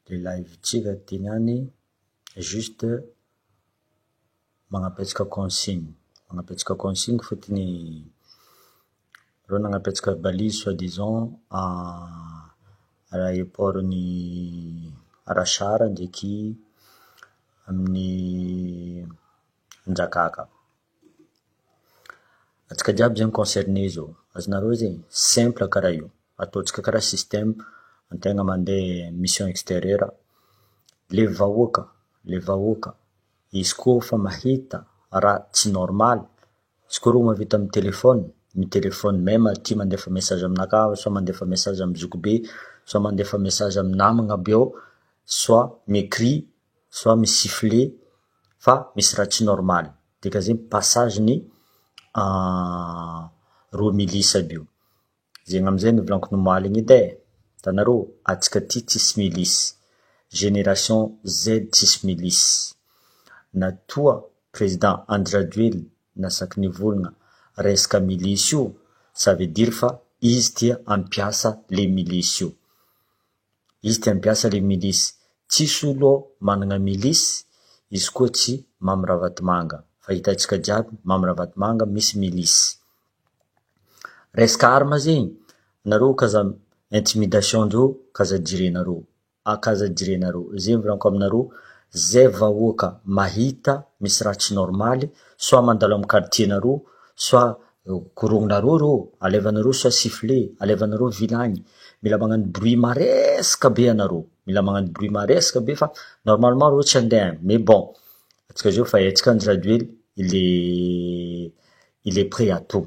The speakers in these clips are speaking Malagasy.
Le live-tsika ty niany juste magnapetsaka consigne, magnapetsaka consigne fôtony reo nagnapetsaka balise soi disant aéroport-n'ny Arasara ndraiky amin'ny Anjakaka. Antsika jiaby zegny concerné zao, azonareo zegny? Simple karaha io, ataontsika karaha système antegna mandeha mission extérieure, le vahoaka le vahoaka izy koa fa mahita raha tsy normal, izy koa reo mahavita amy téléphone, mi-téléphone même aty mandefa message aminakahy, soit mandefa message amy zokibe, soit mandefa message amy namagna aby ao, soit mi-écrit, soit mi-siffler fa misy raha tsy normal, dika zegny passage ny ro milisy aby io, zegny amizay nivolaniko nomaly igny edy e, hitanareo atsika ty tsisy milisy, génération Z tsisy milisy, natoa président Andry Rajoely nasaky nivolagna resaka milisy io, ça veut dire fa izy tia ampiasa le milisy io, izy tia ampiasa le milisy, tsisy olo ao manana milisy izy koa tsy Mamy Ravatomanga, fa hitantsika jiaby Mamy Ravatomanga misy milisy. Resaka arme zegny, nareo kaza intimidation ndreo kaza jerenareo, akaza jerenareo, zegny volaniko aminareo, zay vahoaka mahita misy raha tsy normaly, soit mandalo amy quartier nareo, soit korognonareo reo, alevanareo soit sifflet, alevanareo vilagny, mila magnano bruit maresaka be anareo, mila magnano bruit maresaka be fa normalement reo tsy andeha agny, mais bon atsika zao fa haintsika Andry Rajoely il est il est prêt à tout,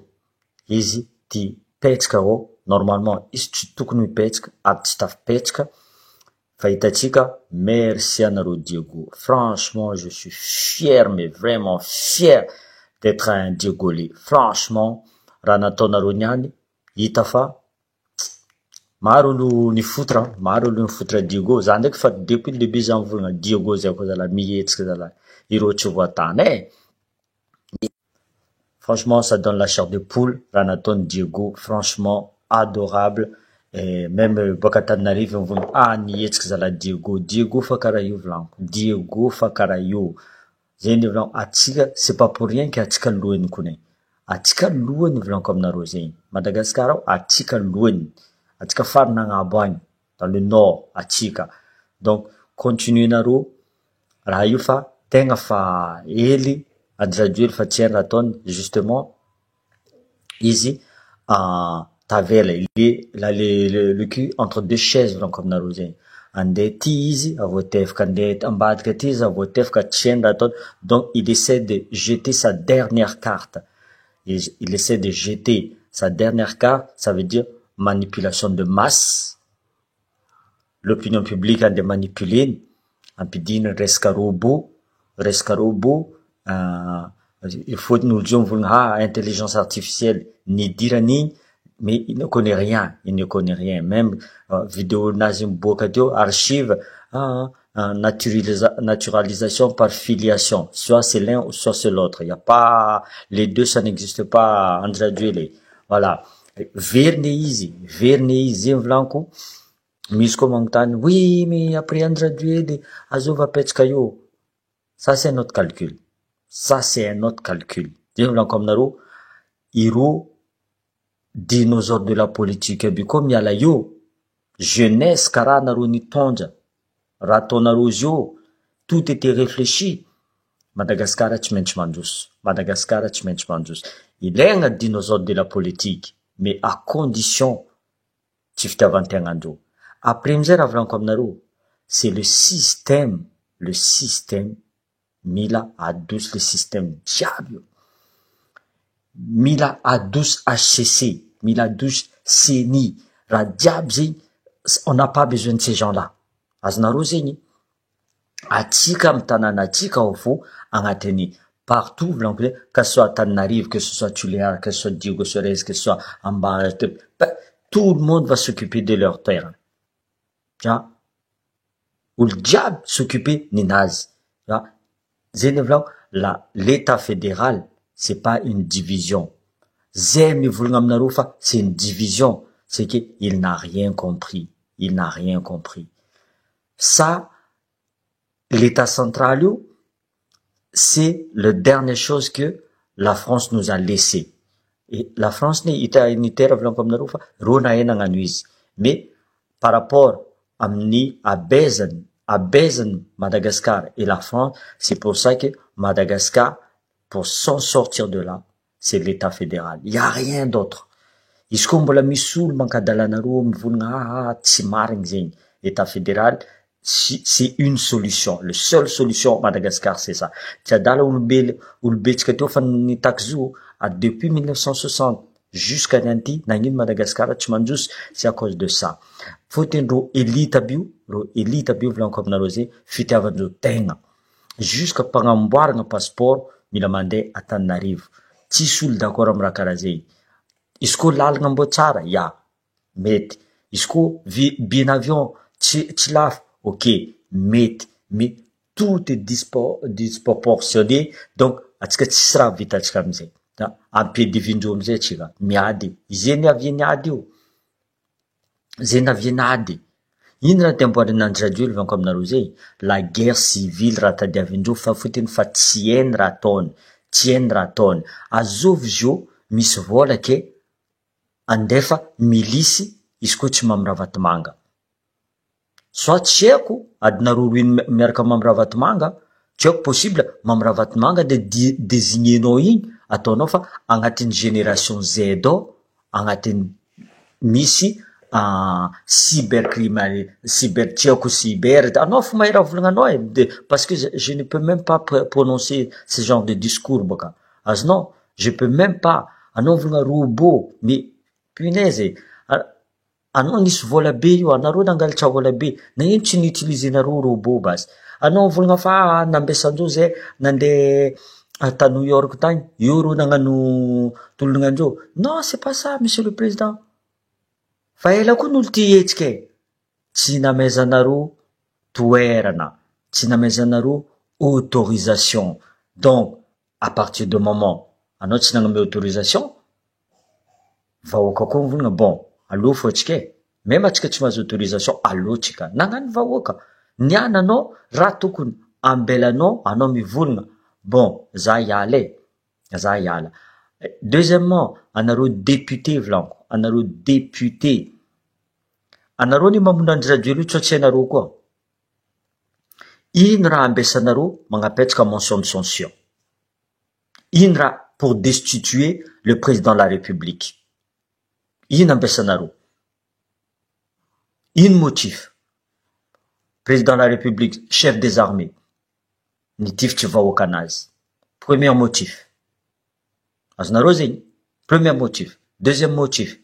izy ty petsaka ao, normalement izy tsy tokony mipetsaka ary tsy tafipetsaka, fa hitantsika merci anareo Diego, franchement je suis fier mais vraiment fier d'être un Diegolais, franchement raha nataonareo niany hita fa maro olo nifotra, maro olo nifotra Diego, za ndraiky fa depuis le début za mivolagna Diego zay koa zalahy mihetsiky zalahy, ireo tsy voatany e. Franchement ça donne la chair de poule raha nataony Diego, franchement adorable, et même boaka Antananarivo mivolagna ah nihetsiky zalahy Diego, Diego fa karaha io volaniko, Diego fa karaha io, zay ny volaniko atsika c'est pas pour rien que atsika lohany kony, atsika lohany volaniko aminareo zegny, Madagasikara ao atsika lohany, atsika farany agnabo agny dans le nord atsika, donc continue nareo raha io fa tegna fa hely Andry Rajoely fa tsy hainy raha ataony justement izy tavela il est là le cul entre deux chaises volaniko aminareo zegny, andeha ty izy avoatefaka, andeha ambadika ty izy avoatefaka tsy hainy raha ataony, donc il essaie de jeter sa dernière carte, il essaie de jeter sa dernière carte, ça veut dire manipulation de masse, l'opinion publique andeha manipuleny, ampidiny resaka robot, resaka robot fôtony olo zio mivolagna ah intelligence artificielle nidiran'igny mais il ne connaît rien, il ne connaît rien, même vidéo nazy miboaka teo archive naturalisation par filiation, soit c'est l'un ou soit c'est l'autre, y a pas les deux, ça n'existe pas Andry Rajoely, voilà, veriny izy, veriny izy zegny volaniko, misy koa magnotany oui mais après Andry Rajoely azova apetsaka io, ça c'est un autre calcul, ça c'est un autre calcul, zegny volaniko aminareo, ireo dinosaure de la politique aby koa miala io, jeunesse karaha nareo nitondra, raha ataonareo zio, tout était réfléchi, Madagasikara tsy maintsy mandroso, Madagasikara tsy maintsy mandroso, ilaigna dinosaure de la politique, mais à condition tsy fitiavan-tegnandreo, après amizay raha volaniko aminareo, c'est le système, le système mila adoso le système jiaby io, mila adoso H C C, mila adoso C E N I, raha jiaby zegny on n'a pas besoin de ces gens là, azonareo zegny, atsika amy tanàna atsika ao fo agnatin'ny partout volaniko zay, que ce soit Antananarivo, que ce soit Tuléar, que ce soit Diego Suarez, que ce soit Ambanja, tout le monde va s'occuper de leur terrain, a olo jiaby s'occuper ninazy, a zay ny volaniko la l'état fédéral c'est pas une division, zay mivolagna aminareo fa c'est une division, c'est que il n'a rien compris, il n'a rien compris. Sa l'Etat central io c'est le dernier chose que la France nous a laissé. Et la France ne hita unitaire volaniko aminareo fa reo nahay nagnano izy mais par rapport amin'ny habezany habezany Madagascar et la France c'est pour ça que Madagascar pour s'en sortir de là c'est l'Etat fédéral il y a rien d'autre. Izy koa mbola misy olo mankadala anareo mivolagna aa tsy marigny zegny Etat fédéral c'est une solution le seule solution Madagascar c'est ça. Tsy adala olombelo olobetsika teo fa nitaky zo ary depuis 1960 jusqu'à nianty nagnino Madagascar tsy mandroso c'est à cause de ça. Fôtony reo élite aby io reo élite aby io volaniko aminareo zay fitiavandreo tegna jusqu'à mpagnamboarana passeport mila mandeha Antananarivo tsisy olo d'accord amy raha karaha zay. Izy koa lalana mbô tsara ya mety, izy koa vi- billet d'avion tsy tsy lafo ok mety mais tout est dispo- disproportionné donc atsika tsisy raha vitatsika amizay a ampiadivindreo amizay atsika miady zay niaviany ady io zay naviany ady. Ino raha ty amboariny Andry Rajoelina volaniko aminareo zay la guerre civile raha tadiavindreo fa fotony fa tsy hainy raha ataony tsy hainy raha ataony azovy zio misy vola ke andefa milisy izy koa tsy Mamy Ravatomanga soit tsy haiko adinareo roy miaraka Mamy Ravatomanga tsy haiko possible Mamy Ravatomanga de di- désignenao igny ataonao fa agnatin'ny génération Z ao agnatin'ny misy cybercrime cyber tsy haiko cyber anao fo mahay raha volagnanao e de parce que je ne peux même pas prononcer ce genre de discours baka azonao je peux même pas anao mivolagna robot mais punaise anao nisy vola be io anareo nangalatra vola be nagnino tsy ni-utilisenareo robot basy anao mivolagna fa nambesandreo zay nandeha ta New York tagny eo reo nagnano tolonandreo non c'est pas ça monsieur le président fa ela koa n'olo ty hetsika e tsy namezanareo toerana tsy namezanareo autorisation donc à partir de moment anao tsy nagnome autorisation vahoaka koa mivolagna bon aloha fo atsika e même atsika tsy mahazo autorisation aloha nagnano vahoaka niany anao raha tokony ambelanao anao mivolagna bon za hiala e za hiala. Deuxièmement anareo député volaniko anareo député anareo ny mamono Andry Rajoelina io tsy tsy hainareo koa ino raha ambesanareo magnapetraka motion de censure ino raha pour destituer le président de la république ino ambesanareo ino motif président de la république chef des armées nitifitry vahoaka anazy premier motif azonareo zegny premier motif deuxième motif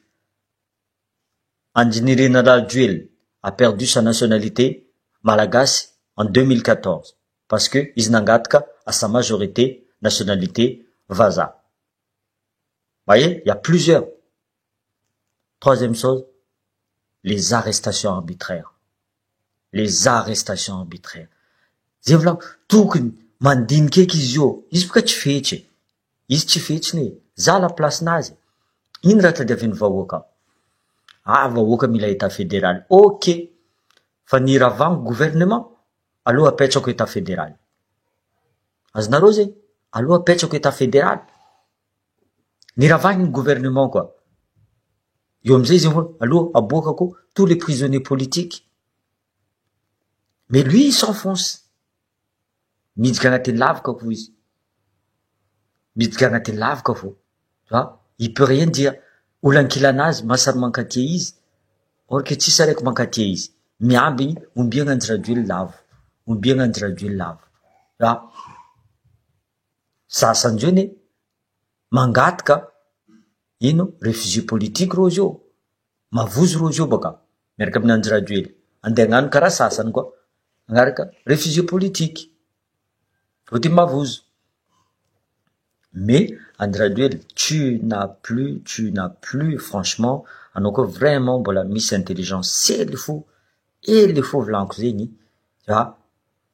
Andry Nirina Rajoelina a perdu sa nationalité malagasy en 2014 parce que izy nangataka à sa majorité nationalité vazaha voyez il y a plusieurs troisième chose les arrestations arbitraires les arrestations arbitraires zay volako tokony mandiniky eky izy io izy boka tsy fetsy izy tsy fetsiny e za la place nazy ino raha tadiavin'ny vahoaka ah vahoaka mila état fédéral ok fa ny ravango gouvernement aloha apetrako état fédéral azonareo zay aloha apetrako état fédéral ny ravagny gouvernement koa eo amizay izy aloha aboakako tous les prisonniers politiques mais lui il s'enfonce midika agnatin'ny lavaka fo izy midika agnatin'ny lavaka fo a il peut rien dire olo ankilanazy masary mankatia izy or que tsisy araiky mankatia izy miambiny ombiagna Andry Rajoely lavo ombiagna Andry Rajoely lavo a sasandreo mangataka ino réfugié politique rô izy io mavozo rô izy io baka miaraka amin'ny Andry Rajoely andeha hagnano karaha sasany koa agnaraka réfugié politique fôtony mavozo mais Andry Rajoely tu n'as plus tu n'as plus franchement anao koa vraiment mbola misy intelligence hely fo hely fo volaniko zegny a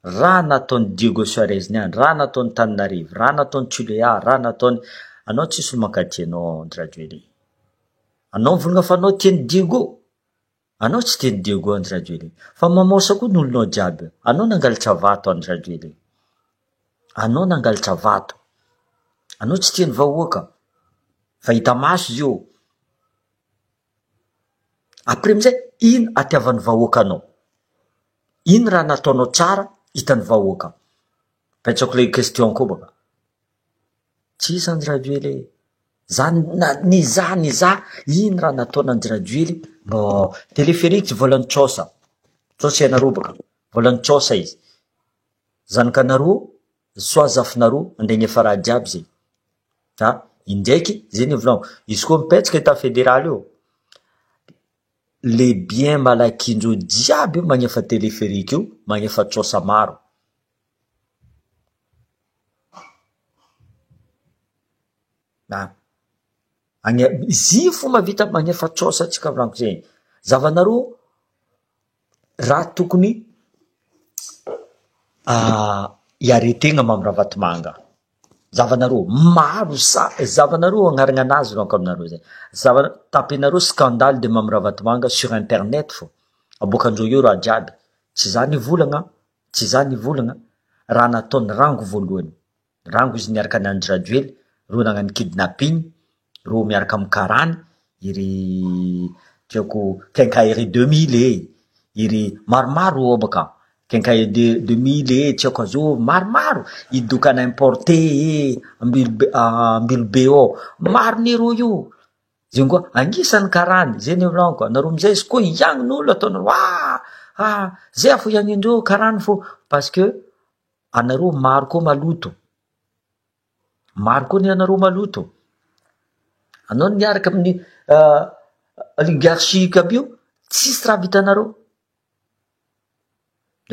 raha nataony Diego Suarez niany raha nataony Tananarivo raha nataony Tuléar raha nataony anao tsisy olo mankatia anao Andry Rajoely anao mivolagna fa anao tiany Diego. Anao tsy tian'i Diego Andry Rajoelina. Fa mamosa koa ny olonao jiaby. Anao nangalatra vato Andry Rajoelina. Anao nangalatra vato. Anao tsy tian'ny vahoaka. Fa hita maso izy io. Après amizay, ino atiavan'ny vahoaka anao? Ino raha nataonao tsara hitan'ny vahoaka? Petrako le question koa baka. Tsisy Andry Rajoely e! Za na nizaha nizaha ino raha nataon' Andry Rajoely mbô téléphérique tsy volan'i Tsosa, Tsosa ianareo bôka, volan'i Tsosa izy, zanakanareo soit zafinareo andeha hagnefa raha jiaby zay, a indraiky zay ny volagniko, izy koa mipetraka etat federal io, le bien malakindreo jiaby io magnefa téléphérique io, magnefa Tsosa maro. Agny izy fo mahavita magnefa trosa tsika volaniko zegny, zavanareo raha tokony hiaretegna Mamy Ravatomanga, zavanareo maro sa zavanareo agnarana anazy volaniko aminareo zay, zava- tapenareo scandale de Mamy Ravatomanga sur internet fô, aboakandreo eo raha jiaby, tsy za nivolagna. Tsy za nivolagna, raha nataony rango voalohany, rango izy niaraka any Andry Rajoely, reo nagnano kidnapping, reo miaraka amy karana, iry tsy haiko quincaillerie 2000 e, iry maromaro reo ao baka, quincaillerie 2000 e, tsy haiko azovy, maromaro, i dokany importé e, ambilobe ambilobe ao, maro nereo io. Zegny koa agnisan'ny karany, zay ny volaniko, anareo amizay izy koa hiagnon'olo ataonareo ah ah zay fo hiagnondreo karany fô parce que anareo maro koa maloto, maro koa ny anareo maloto, anao miaraka amin'ny oligarchique aby io tsisy raha vitanareo,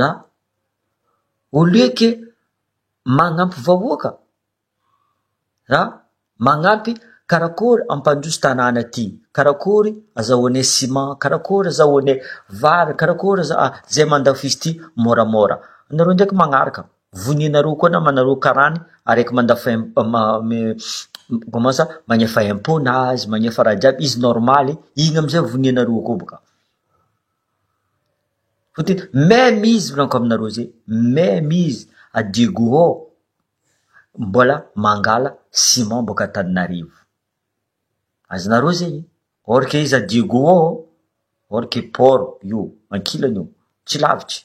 ah au lieu que magnampy vahoaka. Ra magnampy karakôry ampandroso tanàna ty, karakôry azahoanay ciment, karakôry azahoanay vary, karakôry aza ah zay mandafo izy ty môramôra, anareo ndraiky magnaraka, voninareo koa namanareo karany araiky mandafo imp- comment ça magnefa impôt nazy, magnefa raha jiaby izy normaly, igny amizay voninareo koa boka, fôtony meme izy volaniko aminareo zay, meme izy à Diego ao. Mbola mangala ciment boaka Antananarivo, azonareo zegny? Or que izy à Diego ao, or que port io ankilany io, tsy lavitry,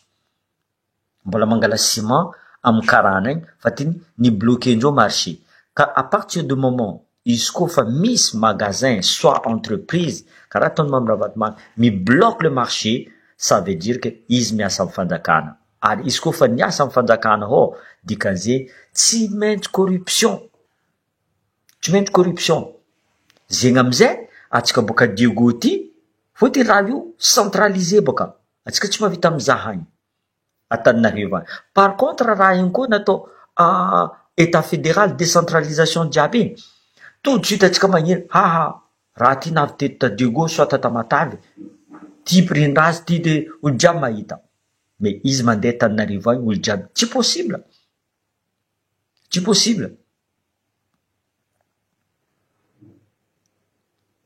mbola mangala ciment amy karana agny fa ty ni-bloquer-ndreo marché, ka à partir de moment izy koa fa misy magasin soit entreprise karaha ataon'i Mamy Ravatomanga mi-bloque le marché, ça veut dire que izy miasa amy fanjakana. Ary izy koa fa niasa am fanjakana ao dikan'izay tsy maintsy corruption, tsy maintsy corruption, zegny amizay atsika boaka Diego ty fôtony raha io centralisé bôka atsika tsy mahavita mizaha agny Antananarivo agny, par contre raha igny koa natao etat federal décentralisation jiaby igny tout de suite atsika magnery haha raha ty navy teto ta Diego soit ta Tamatave ty prix-ndraha ty de olo jiaby mahita. Mais izy mandeha Antananarivo agny olo jiaby tsy possible, tsy possible.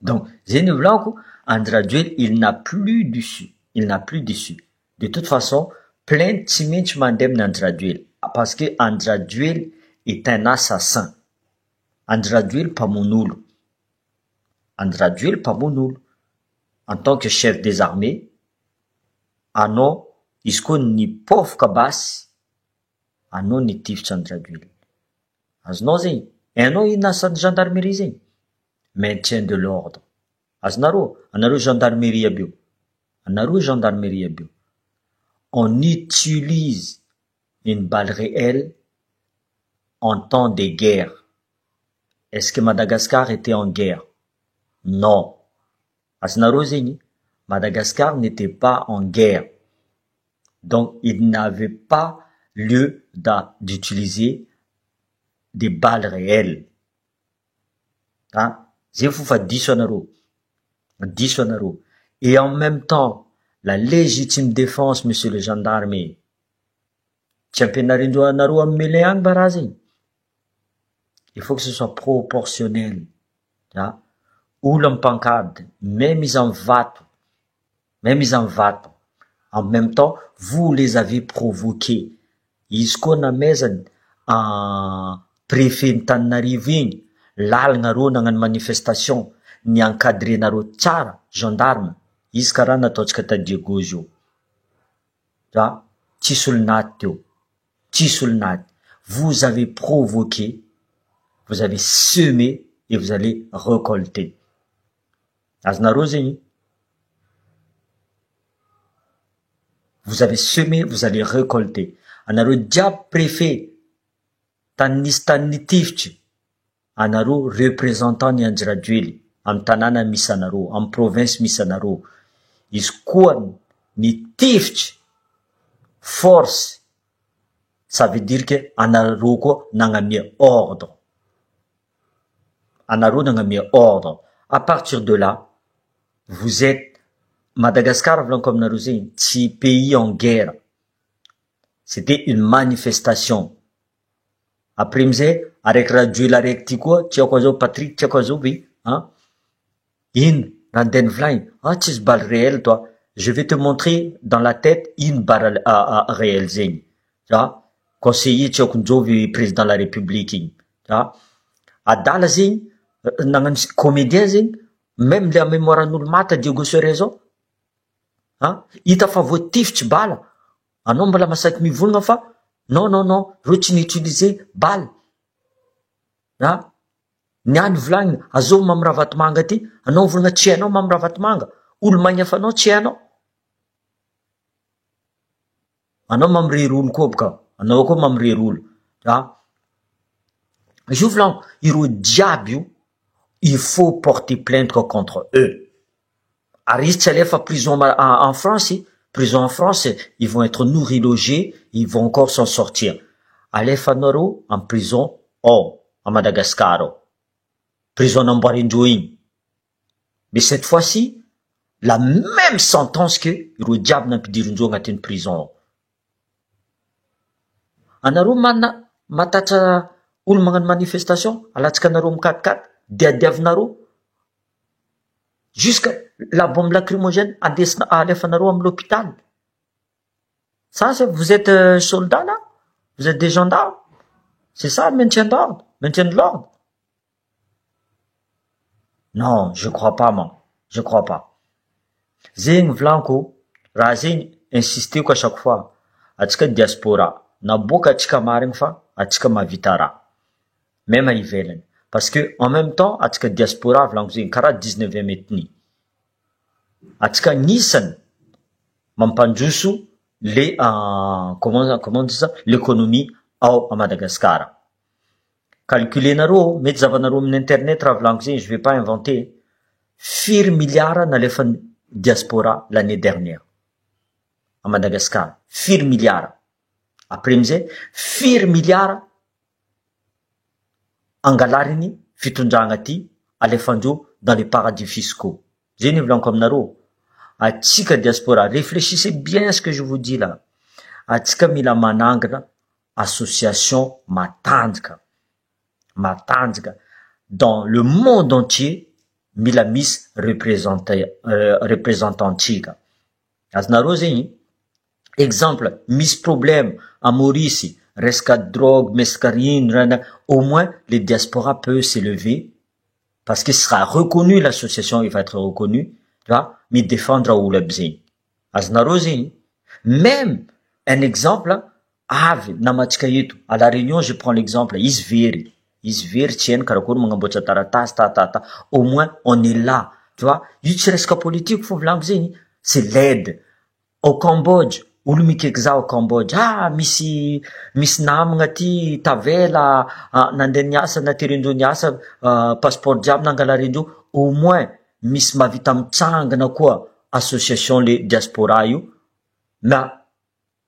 Donc zay ny volaniko Andry Rajoely il n'a plus d'issue, il n'a plus d'issue, de toute façon plainte tsy maintsy mandeha amin'i Andry Rajoely parce que Andry Rajoely est un assassin, Andry Rajoely mpamono olo, Andry Rajoely mpamono olo en tant que chef des armées. Anao izy koa nipofoka basy anao nitifitra an'i Rajoelina. Azonao zegny? Hainao ino asan'ny gendarmerie zegny? Maintien de l'ordre. Azonareo? Anareo gendarmerie aby io, anareo gendarmerie aby io, on utilise une balle réelle en temps de guerre. Est ce que Madagascar était en guerre? Non. Azonareo zegny? Madagascar n'était pas en guerre donc il n'avait pas lieu da d'utiliser des balles réelles ah zay fo fa diso anareo, diso anareo et en même temps la légitime défense monsieur le gendarme e, tsy ampianarindreo anareo amy mêlée agny va raha zegny? Il faut que ce soit proportionnel. A! Olo amy pancarte, même izy amy vato. Même izy amy vato. En même temps vous les avez provoqué. Izy koa namezany préfet ny Tananarivo igny lalagna reo nagnano manifestation ny encadrer nareo tsara gendarme izy karaha nataontsika ta Diego zio. A tsisy olo naty teo, tsisy olo naty. Vous avez provoqué, vous avez semé et vous allez récolter. Azonareo zegny? Vous avez semé, vous allez récolter. Anareo jiaby préfet tany nisy tany nitifitry, anareo représentant ny Andry Rajoely amy tanàna misy anareo, amy province misy anareo. Izy koa nitifitry force, ça veut dire que anareo koa nagnamia ordre. Anareo nagnamia ordre. À partir de là, vous êtes Madagascar volaniko aminareo zegny tsy pays en guerre. C'était une manifestation. Après amizay araiky Rajoely araiky ty koa tsy haiko azao Patrick tsy haiko azovy an ino raha andeha nivolagny ah tsisy balle réelle toi je vais te montrer dans la tête ino balle réelle zegny a conseiller tsy haiko njovy président de la république igny a adala zegny nagnano comédien zegny même le mémoire-n'olo maty Diego Cerezo a hita fa voatifitry bala anao mbola masaky mivolagna fa non non non reo tsy ni-utiliser balle a niany volagnina azovy Mamy Ravatomanga ty anao mivolagna tsy hainao Mamy Ravatomanga olo magnefa anao tsy hainao anao mamirery olo koa boka anao koa mamirery olo a izy io volaniko ireo jiaby io il faut porter plainte contre eux ary izy tsy alefa prison en France prison en France ils vont être nourris logés ils vont encore s'en sortir alefanareo en prison ao à Madagascar ao prison namboarindreo igny mais cette fois-ci la même sentence que ireo jiaby nampidirindreo agnatin'ny prison ao anareo mana matatra olo magnano manifestation alatsika anareo mikatikaty diadiavinareo jusqu'à la bombe lacrymogène andesina alefanareo amy l'hôpital ça c'est vous êtes soldat là vous êtes des gendarmes c'est ça maintien d'ordre maintien de l'ordre non je crois pas moi je crois pas zegny volaniko raha zegny insisteko à chaque fois atsika diaspora naboaka atsika marigny fa atsika mahavita raha même ivelany parce que en même temps atsika diaspora volaniko zegny karaha 19e ethnie atsika anisany mampandroso le comment dit ça l'économie ao à Madagascar calculenareo mety zavanareo amin'ny internet raha volaniko zegny je vais pas inventer firy milliard nalefan'ny diaspora l'année dernière à Madagascar firy milliard après amizay firy milliard angalariny fitondragna ty alefandreo dans les paradis fiscaux zay ny volaniko aminareo atsika diaspora réfléchissez bien ce que je vous dis là atsika mila manangana association matanjaka matanjaka dans le monde entier mila misy représenté représentantsika azonareo zegny exemple misy problème à Maurice resaka drogue resaka rino rana au moins les diaspora peut s'élever parce que sera reconnu l'association il va être reconnu tu vois mi-défendre olo aby zegny azonareo zegny même un exemple avy namatsika eto à la réunion je prends l'exemple izy very izy very tsy hainy karakory magnamboatra taratasy tatata au moins on est là tu vois io tsy resaka politique fo volaniko zegny c'est l'aide au Cambodge olo mikaiky za au Cambodge ah misy misy namagna ty tavela nandeha niasa naterendreo niasa passeport jiaby nangalarendreo au moins misy mahavita mitsangana koa association le diaspora io na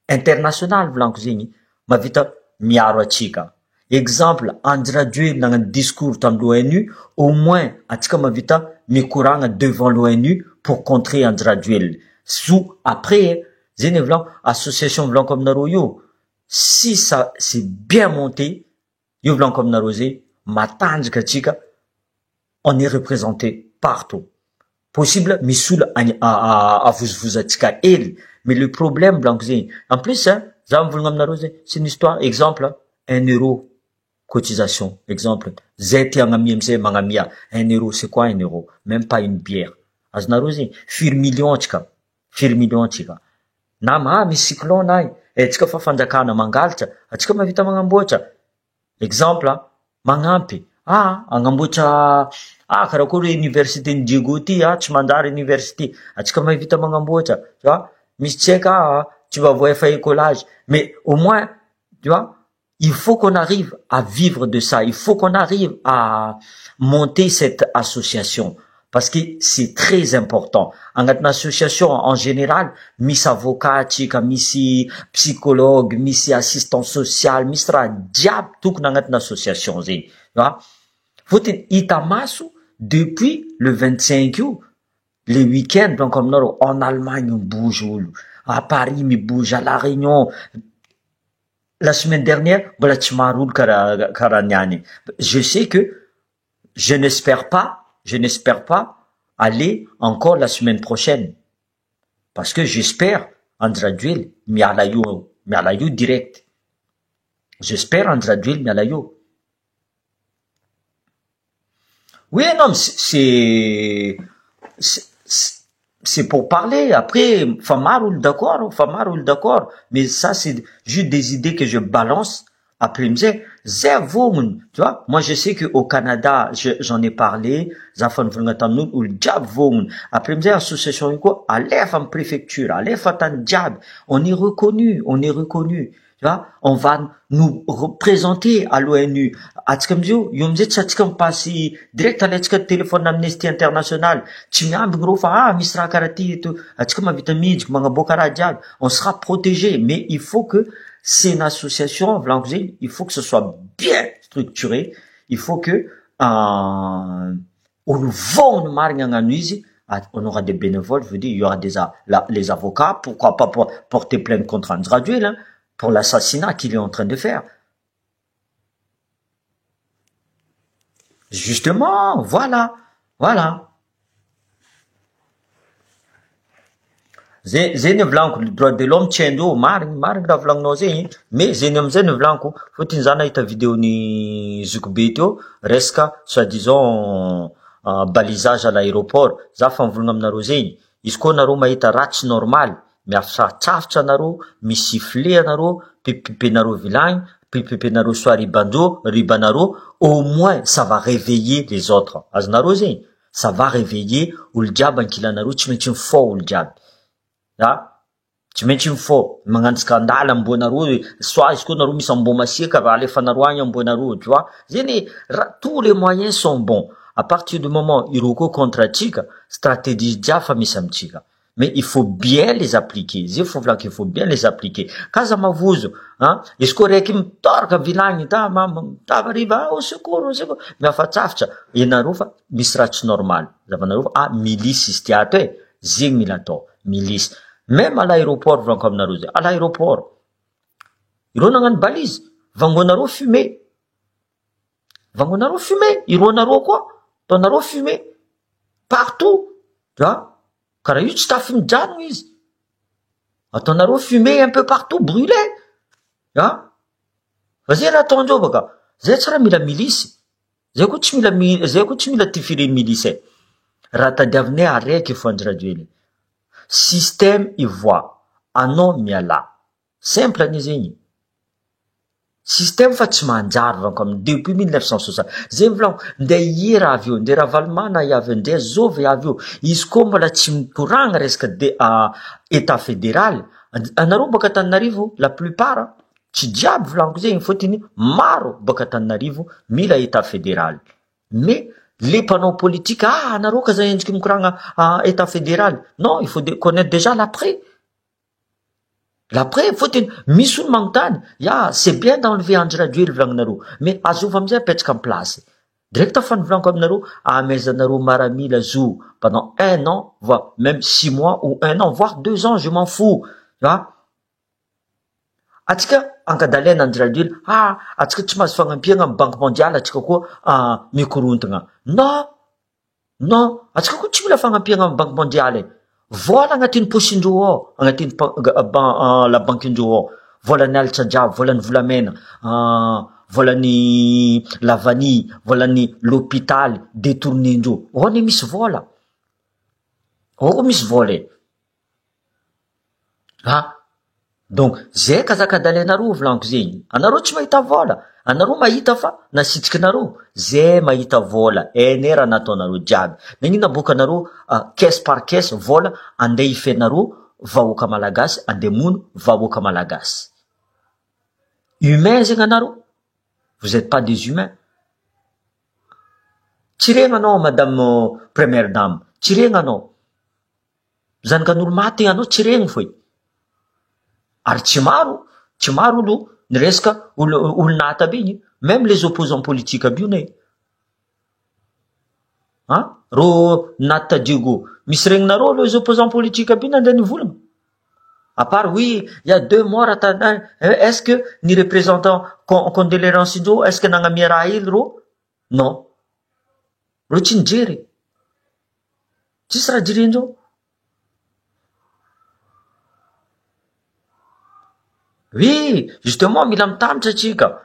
international volaniko zegny mahavita miaro atsika exemple Andry Rajoelina nagnano discours tamy l'ONU au moins atsika mahavita mikoragna devant l'ONU pour contrer Andry Rajoelina so après zay ny volaniko association volaniko aminareo io si ça c'est bien monté io volaniko aminareo zay matanjaka atsika on est représenté partout. Possible misy olo any avozovozantsika hely mais le problème volaniko zegny en plus za mivolagna aminareo zegny c'est une histoire exemple un euro cotisation exemple zay te hagnamia amizay magnamia un euro c'est quoi un euro même pas une bière azonareo zegny firy million tsika firy million tsika na ah misy cyclone agny eh tsika fa fanjakana mangalatra atsika mahavita magnamboatra Exemple a, magnampy ah agnamboatra ah karakory université ny Diego ty ah tsy manjary université, atsika mahavita magnamboatra tu vois, misy tsy haiko ah tsy mba voahefa écolage mais au moins tu vois il faut qu'on arrive à vivre de ça, il faut qu'on arrive à monter cette association parce que c'est très important, agnatina association en général misy avocat atsika, misy psychologue, misy assistant social, misy raha jiaby tokony agnatina association zegny a, fôtony hita maso depuis le vingt cinq io le week-end donc aminareo en Allemagne mibozy olo, à Paris mibozy, à la Réunion, la semaine dernière mbola tsy maro olo karaha karaha niany, je sais que je n'espère pas je n'espère pas aller encore la semaine prochaine parce que j'espère Andry Rajoely miala io miala io direct j'espère Andry Rajoely miala io oui non mais c'est c'est c'est pour parler après fa maro olo d'accord fa maro olo d'accord mais ça c'est juste des idées que je balance après amizay zay vognony tu vois moi je sais que au Canada je j'en ai parlé za fa nivolagna tamin'olo olo jiaby vognony après amizay association io koa alefa amy préfecture alefa tany jiaby on est reconnu on est reconnu tu vois on va nous représenter à l'ONU atsika amizio io amizay tsy atsika mipasy direct alaitsika téléphone Amnesty International tsy miambigny reo fa ah misy raha karaha ty eto atsika mahavita midriky magnaboaka raha jiaby on sera protégé mais il faut que c'est une association volaniko zegny il faut que ce soit bien structuré il faut que olo vognony marigny hagnano izy on aura des bénévoles je veux dire il y aura des les avocats pourquoi pas porter plainte contre Andry Rajoelina pour l'assassinat qu'il est en train de faire justement voilà voilà Zay zay ny volaniko le droit de l'homme tsy haindreo marigny marigny raha volagninao zegny mais zegny amizay ny volaniko fôtony za nahita video ny zokibe teo resaka soit disant balisage à l'aéroport za fa mivolagna aminareo zegny izy koa nareo mahita raha tsy normal miafitsafitsafitra anareo mi-siffler anareo pipipipenareo vilagny pipipipenareo soit ribandreo ribanareo au moins ça va reveiller les autres azonareo zegny Ça va reveiller olo jiaby ankilanareo tsy maintsy mifao olo jiaby a tsy maintsy mifao magnano scandale amboanareo soit izy koa nareo misy amboa masiaka alefanareo agny amboanareo tu vois zeny raha tous les moyens sont bons à partir du moment ireo koa contre atsika stratégie jiaby fa misy amitsika mais il faut bien les appliquer zay fo volako il faut bien les appliquer k'aza mavozo an izy koa raiky mitoraka vilagny ta mitavariva ah au secours au secours miafatsafatra ianareo fa misy raha tsy normal zavanareo fa ah milice izy ty ato e zegny mila atao milice même à l'aéroport volaniko aminareo zay à l'aéroport ireo nagnano balise vangonareo fumer vangonareo fumer iroanareo koa ataonareo fumer partout tu vois Karaha io tsy tafy mijanona izy. Ataonareo fumer un peu partout, brûler. Ah! Fa zay raha ataondreo baka. Zay tsy raha mila milisy. Zay koa tsy mila mi- zay koa tsy mila tifiriny milisy e. Raha tadiavinay araiky fo Andry Rajoelina. Système ivoire. Anao mialà. Simple anie zegny. Système fa tsy manjary volaniko aminy depuis 1960 zay volaniko ndeha hira avy eo ndeha Ravalomanana avy eo ndeha zovy avy eo izy koa mbola tsy mikoragna resaka de etat federal anareo boaka Antananarivo la plupart tsy jiaby volaniko zegny fôtony maro boaka Antananarivo mila etat federal mais le mpanao politique ah anareo ka za endriky mikoragna etat federal non il faut connaitre déjà l'après. L'après fôtony misy olo magnontany ya c'est bien d'enlever Andry Rajoely volagninareo mais azova amizay apetraka am place direct fa nivolaniko aminareo amezanareo maramila zo pendant un an voire même six mois ou un an voire deux ans je m'en fous a atsika ankadalaina Andry Rajoely ah atsika tsy mahazo fagnampiana amy banque mondiale atsika koa mikorontagna non. Non, antsika koa tsy mila fagnampiana amin'ny banque mondiale e. Vola agnatin'ny paosindreo ao, agnatin'ny la banquindreo ao, volan'ny alitra jiaby, volan'ny volamena, volan'ny la vanille, volan'ny l'hôpital détourné-ndreo, ao anie misy vola, ao koa misy vola e. Ah! Donc zay kazakadalenareo volaniko zegny, anareo tsy mahita vola, anareo mahita fa nasitrikinareo, zay mahita vola, hainay raha nataonareo jiaby, nagnino aboakanareo caisse par caisse vola andeha hifenareo vahoaka malagasy, andeha hamono vahoaka malagasy, humain zegny anareo, vous etes pas des humains, tsy regny anao madame première dame, tsy regny anao. Zanakan'olo maty anao tsy regny foe, ary tsy maro tsy maro olo niresaka olo olo naty aby igny, meme les opposants politiques aby io ne, an rô naty ta Diego, misy regninareo les opposants politiques aby io nandeha nivolagna? A part oui il y a deux morts ta est ce que ny représentant condoléance ndreo est ce que nagnamia raha hely rô? Non, reo tsy nijery, tsisy raha jerendreo. Oui, justement mila mitambatra atsika,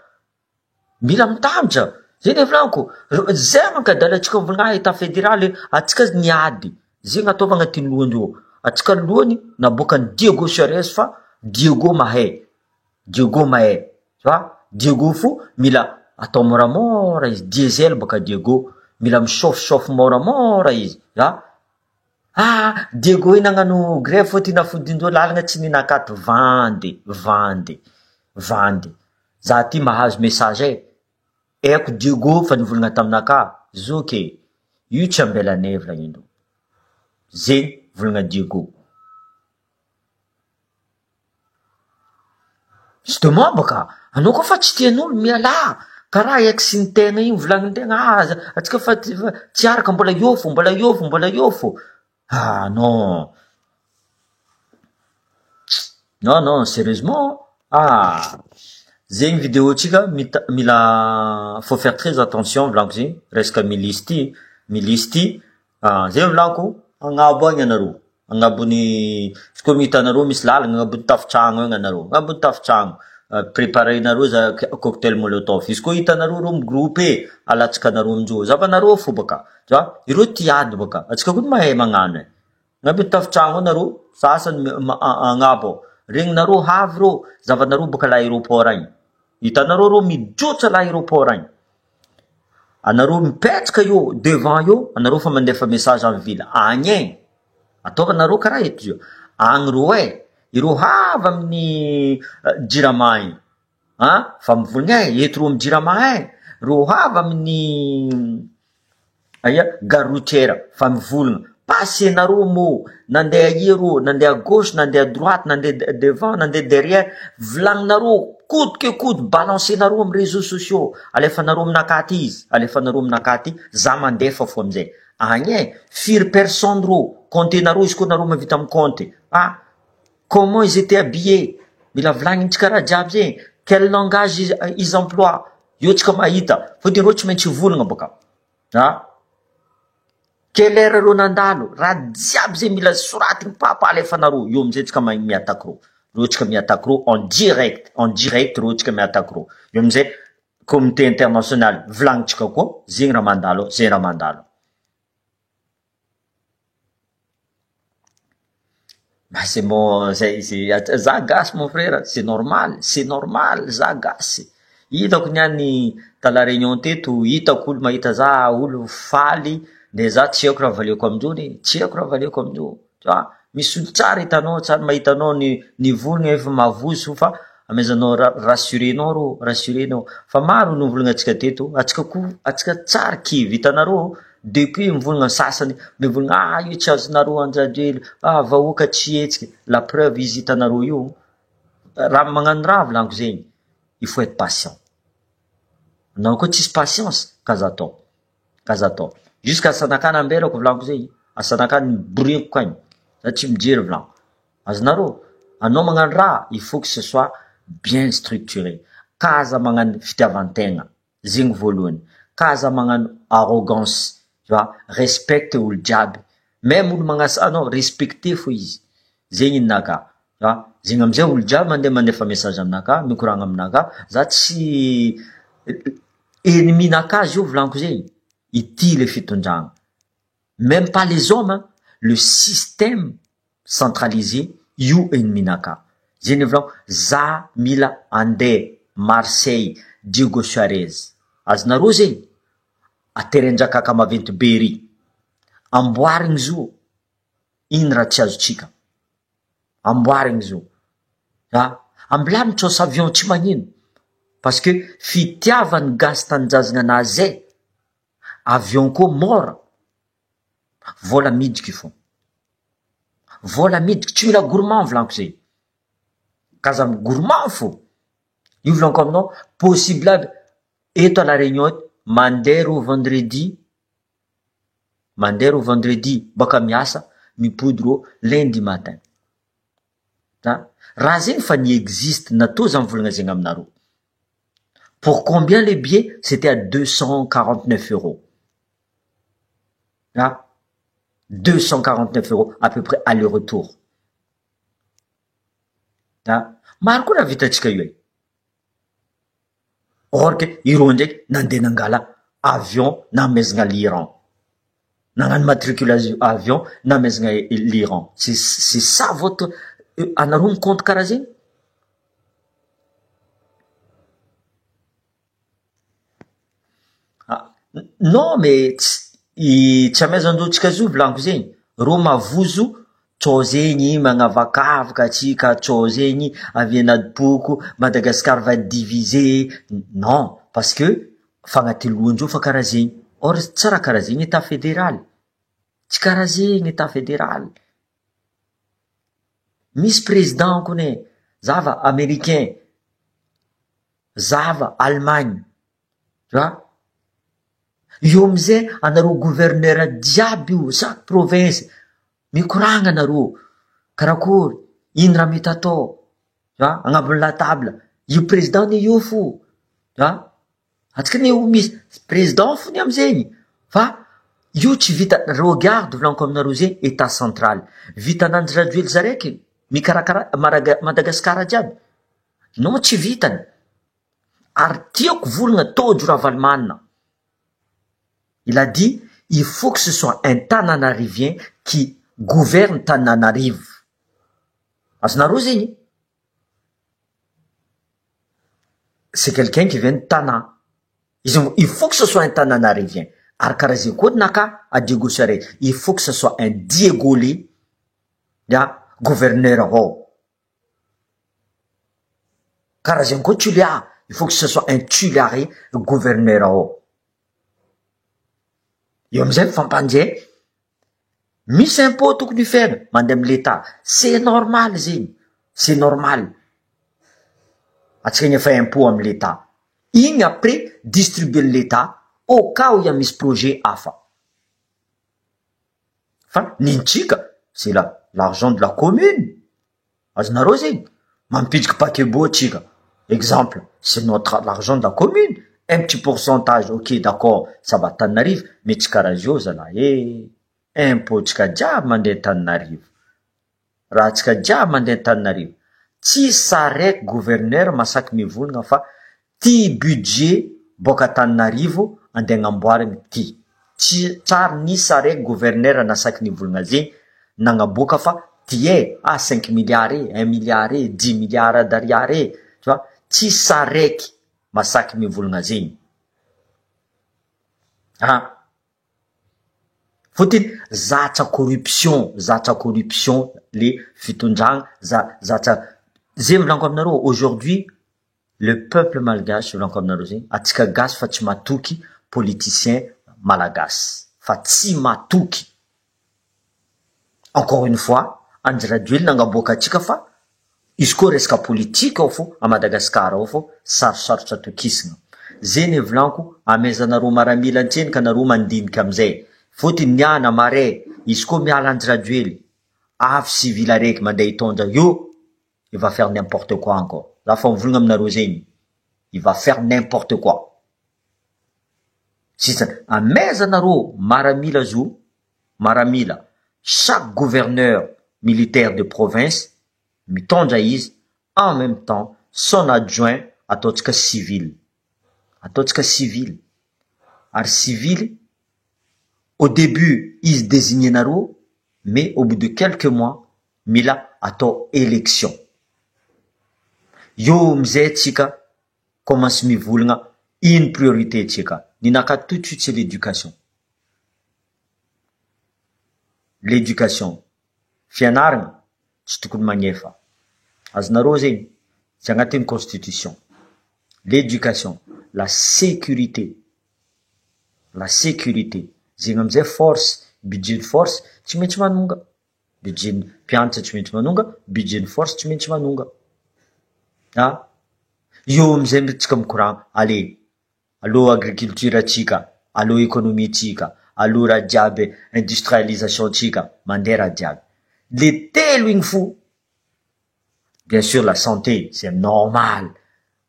mila mitambatra, zay ne volaniko, zay mankadala atsika mivolagna ah etat federal atsika niady, zegny ataovy agnatin'ny lohandreo, atsika lohany naboakan'i Diego Suarez fa Diego mahay, Diego mahay. Fa Diego fo mila atao moramora izy, diesel baka Diego, mila mi chauffe chauffe moramora izy a! Ah Diego io nagnano grevy fô ty nafodindreo lalagna tsy ninakato vandy vandy vandy, za ty mahazo message e, aiko Diego fa nivolagna taminakahy, zoky e, io tsy ambelanay volagnindreo, zegny volagna Diego. Justement baka anao koa fa tsy tian'olo mialà karaha ex ny tegna iny volagnin-tegna ah atsika fa tsy araka mbola eo fô mbola eo fô mbola eo fô, ah non, non non sérieusement ah zegny vidéo tsika mita- mila faut faire très attention volaniko zegny resaka milice ty milice ty zay volaniko agnabo agny anareo. Agnabon'ny, izy koa hita anareo misy lalana agnabon'ny tafotragno egny anareo, agnabon'ny tafotragno, preparenareo za cocktail molotov, izy koa hitanareo reo mi-groupe alatsaka anareo amindreo, zavanareo fo baka, a ireo tia ady baka, antsika koa mahay magnano e, agnabon'ny tafotragno ao nareo, sasany agnabo ao, regninareo avy reo, zavanareo baka l'aeroport agny, hitanareo reo mijotso à l'aeroport agny. Anareo mipetraka eo devant eo anareo fa mandefa message any ville agny e, ataovy anareo karaha eto zao, agny reo e, ireo avy amin'ny jirama igny an, fa mivolagna e, eto reo amy jirama e, reo avy amin'ny Aia gare routière fa mivolagna, passenareo mot, nandeha aia reo, nandeha à gauche, nandeha à droite, nandeha devant, nandeha derrière, volagninareo coute que coute, balancenareo amy reseaux sociaux, alefanareo aminakahy aty izy, alefanareo aminakahy aty, za mandefa fo amizay, agny e, firy personne reo, comptenareo izy koa nareo mahavita mi-compte, ah comment ils étaient habillés, mila volagnintsika raha jiaby zegny, quel langage ils emploient, eo tsika mahita, fôtony reo tsy maintsy hivolagna bôka. A! Quelle heure reo nandalo, raha jiaby zay mila soratiny papa alefanareo, eo amizay tsika mahay mi-attaque reo, reo tsika mi-attaque reo en direct, en direct reo tsika mi-attaque reo, eo amizay communauté internationale volagnitsika koa zegny raha mandalo ao, zegny raha mandalo ao. Bah c'est bon zay izy za gasy mon frère c'est normal c'est normal za gasy hitako niany ta la réunion teto hitako olo mahita za olo faly de za tsy haiko raha valiako amindreo anie tsy haiko raha valiako amindreo tu vois misy olo tsara hitanao tsara mahita anao ny ny volony efa mavozo fa amezanao rassurenao reo rassurenao fa maro ny volagna antsika teto antsika koa antsika tsara kivy hitanareo Depuis mivolagna sasany mivolagna ah io tsy azonareo andrajoely ah vahoaka tsy hihetsika la preuve izy hitanareo io raha magnano raha volaniko zegny il faut etre patient anao koa tsisy patience k'aza atao k'aza atao jusqu'à asanakah nambelako volaniko zegny asanakah niboreko agny za tsy mijery volaniko azonareo anao magnano raha il faut que ce soit bien structuré k'aza magnano fitiavantegna. Zegny voalohany. Ka aza magnano arrogance. Tu vois, respecte olo jiaby, meme olo magnasa anao respecte fo izy, zegny ninaka, tu vois, zegny amizay olo jiaby mandeha mandefa message aminaka, mikoragna aminaka, za tsy ennemi naka zio volaniko zegny, ity le fitondragna, meme pas les hommes hein, le système centralisé io ennemi naka, zegny volaniko, za mila andeha Marseille Diego Suarez, azonareo zegny? Aterin-drakaka maventy be ry. Amboarigny zo iny raha tsy azontsika. Amboarigny zo. A! Ambilany tsôsy avion tsy magnino. Parce que fitiavan'ny gasy tanindrazagna anazy zay, avion koa mora, vôla midriky fô. Vôla midriky, tsy mila gourmand volaniko zay. K'aza mi-gourmand fô. Io volaniko aminao, possible aby. Eto à la réunion eto, mandeha reo vendredi, mandeha reo vendredi baka miasa, mipody reo lundi matin, a raha zegny fa ni existe natoa za mivolagna zegny aminareo, pour combien le billet c'était à 249 euros, a 249 euros à peu près aller retour, a maro koa raha vitantsika io e. Or que ireo ndraiky nandeha nangala avion namezagna l'Iran, nagnano matriculation avion namezagna l'Iran, c'est c'est ça votre anareo mi-compte karaha zegny? Non mais tsy tsy amezandreo tsika zo volaniko zegny, reo mavozo Tsao zegny magnavakavaka atsika, tsao zegny avy anadipoko, Madagascar va être divisé, non parce que fa agnaty lohandreo fa karaha zegny, or tsy raha karaha zegny etat federal, tsy karaha zegny etat federal, misy président kony e, zava americain, zava Allemagne, tu vois, io amizay anareo gouverneur jiaby io chaque province Mikoragna nareo, karakory, ino raha mety atao a, agnabon'ny la table, io président anie io fo a, atsika anie io misy président fo ny amizegny fa io tsy vita, regarde volaniko aminareo zegny etat central, vitan'Andry Rajoely zaraiky mikarakara Maraga- Madagascar jiaby, non tsy vitany, ary tiako volagna Tojo Ravalomanana. Il a dit il faut que ce soit un Tananarivien qui gouverne Tananarive. Azonareo zegny? C'est quelqu'un qui vient de Tana. Izy il faut que ce soit un Tananarivien. Ary karaha zegny koa naka à Diego Suarez. Il faut que ce soit un Diegolais ya gouverneur ao. Karaha zegny koa Tuléar, il faut que ce soit un Tuléarais gouverneur ao. Eo amizay mifampanjehy, misy impôt tokony hifena mandeha amy l'Etat, c'est normal zegny, c'est normal, atsika agnefa impôt amy l'Etat, igny après distribuer l'Etat au cas où il y a misy projet hafa, fa nintsika c'est la l'argent de la commune. Azonareo zegny? Mampitriky paquebot atsika, exemple, c'est notre l'argent de la commune, un petit pourcentage ok d'accord ça va Antananarivo, mais tsy karaha zao zalahy eh, impôt tsika jiaby mandeha Antananarivo, raha tsika jiaby mandeha Antananarivo, tsisy saraiky gouverneur masaky mivolagna fa ty budget boaka Antananarivo andeha agnamboarigny ty, tsy tsary nisy saraiky gouverneur nasaky nivolagna zegny nagnaboaka fa ty e, ah cinq milliards e, un milliard e, dix milliards d'ariary e, tu vois, tsisy saraiky masaky mivolagna zegny, ah fôtony zatra corruption, zatra corruption le fitondragna, za- zatra, zay volaniko aminareo aujourd'hui Le peuple malgache volaniko aminareo zegny, atsika gasy fa tsy matoky politicien malagasy fa tsy matoky, encore une fois Andry Rajoelina agnaboaka atsika fa izy koa resaka politique ao fô à Madagascar ao fô sarosarotra atokisagna, zegny volaniko amezanareo maramila antsenika anareo mandinika amizay, fôtony niana marais izy koa miala Andry Rajoely avy civil araiky mandeha hitondra io. il va faire n'importe quoi encore, za fa mivolagna aminareo zegny, il va faire n'importe quoi. Sisa amezanareo maramila zo maramila chaque gouverneur militaire de province mitondra izy en même temps son adjoint ataontsika civil ataontsika civil ary civil au début izy désigné-nareo mais au bout de quelques mois mila atao élection eo amizay tsika commence mivolagna ino priorité tsika ninaka tout de suite, c'est l'éducation, l'éducation, fianarana tsy tokony magnefa azonareo zegny tsy agnatin'ny constitution, l'éducation, la sécurité, la sécurité zegny amizay. Force budget ny force tsy maintsy manonga, budget ny mpianatra tsy maintsy manonga, budget ny force tsy maintsy manonga. A eo amizay tsika mikoragna ale aloha agriculture atsika, aloha économie tsika, aloha raha jiaby, industrialisation tsika mandeha raha jiaby le telo igny fo. Bien sûr, la santé, c'est normal,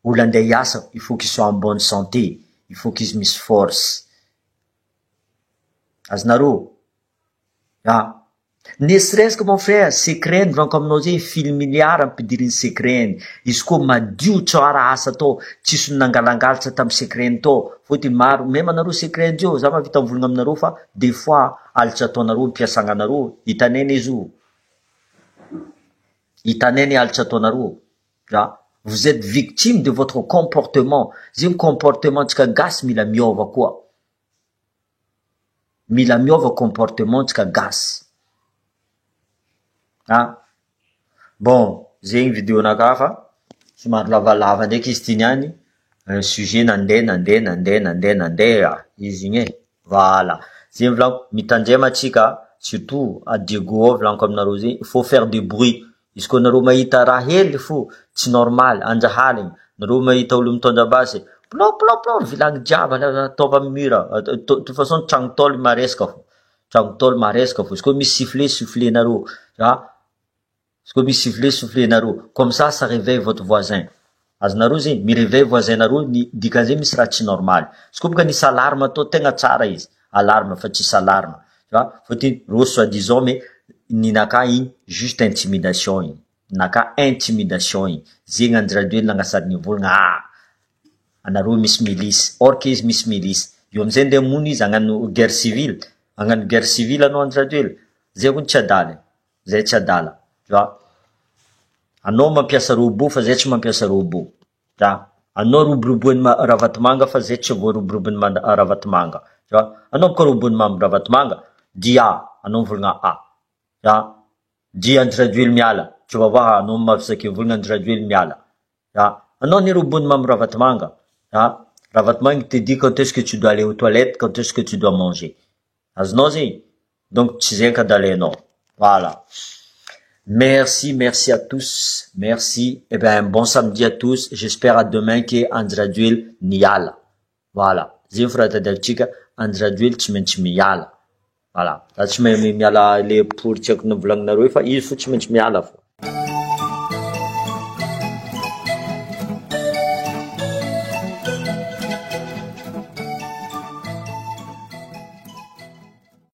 olo andeha hiasa, il faut qu'il soit en bonne santé, il faut qu'izy misy force azonareo. A ne serait-ce que, mon frère, secret volaniko aminao zay, fily milliard ampidiriny secret izy koa madio tsara asa atao, tsisy nangalangalatra tamy secret tao fôtony maro même anareo secret ndreo. Za mahavita mivolagna aminareo fa des fois alitra ataonareo mpiasagna anareo hitaneny izy io, hitaneny alitra ataonareo. A vous êtes victime de votre comportement zegny, comportement tsika gasy mila miova koa, mila miova comportement tsika gasy. A bon, zegny videonaka fa somary lavalava ndraiky izy ty niany, sujet nandeha nandeha nandeha nandeha nandeha izy igny e. Voilà, zegny volaniko, mitandrema atsika, surtout a Diego ao. Volaniko aminareo zegny, il faut faire de bruit izy koa nareo mahita raha hely fo tsy normal andrahaligny, nareo mahita olo mitondra basy, ploploplop vilagny jiaby ataova amy mur. Toute façon tragno tôly maresaka fo, tragno tôly maresaka fo. Izy koa misy sifflet, sifflenareo a, izy koa misy sifflet, sifflenareo, comme ça, ça réveille votre voisin. Azonareo zegny miréveille voisin nareo ny dikan'izay misy raha tsy normal. Izy koa boka nisy alarme atao tegna tsara izy, alarme fa tsisy alarme a, fôtony reo soi disant, mais ninaka igny juste intimidation igny, naka intimidation igny zegny. Andry Rajoelina nagnasary nivolagna ah anareo misy milice, or que izy misy milice io amizay ndeha hamono izy, hagnano guerre civile, hagnano guerre civile anao Andry Rajoelina zay koa tsy adala zay, tsy adala. Tu vois, anao mampiasa robot fa zay tsy mampiasa robot a, anao roboroboan'ny Ravatomanga fa zay tsy voaroborobon'ny Ravatomanga. Tu vois, anao boka robon'ny Mamy Ravatomanga dia anao mivolagna a a dia Andry Rajoely miala, tu vas voir, anao mahavisaky mivolagna Andry Rajoely miala a, anao ny robon'ny Mamy Ravatomanga a. Ravatomanga te dit quand est-ce que tu dois aller aux toilettes, quand est-ce que tu dois manger, azonao zegny, donc tsy zegny kadalainao. Voilà, merci, merci à tous, merci et ben bon samedi à tous. J'espère à demain que Andry Rajoely niala. Voilà, zegny fa raha tadiavitsika, Andry Rajoely tsy maintsy miala. Voilà, za tsy mahay miala le pory tsy haiko novolagninareo fa izy fo tsy maintsy miala fo.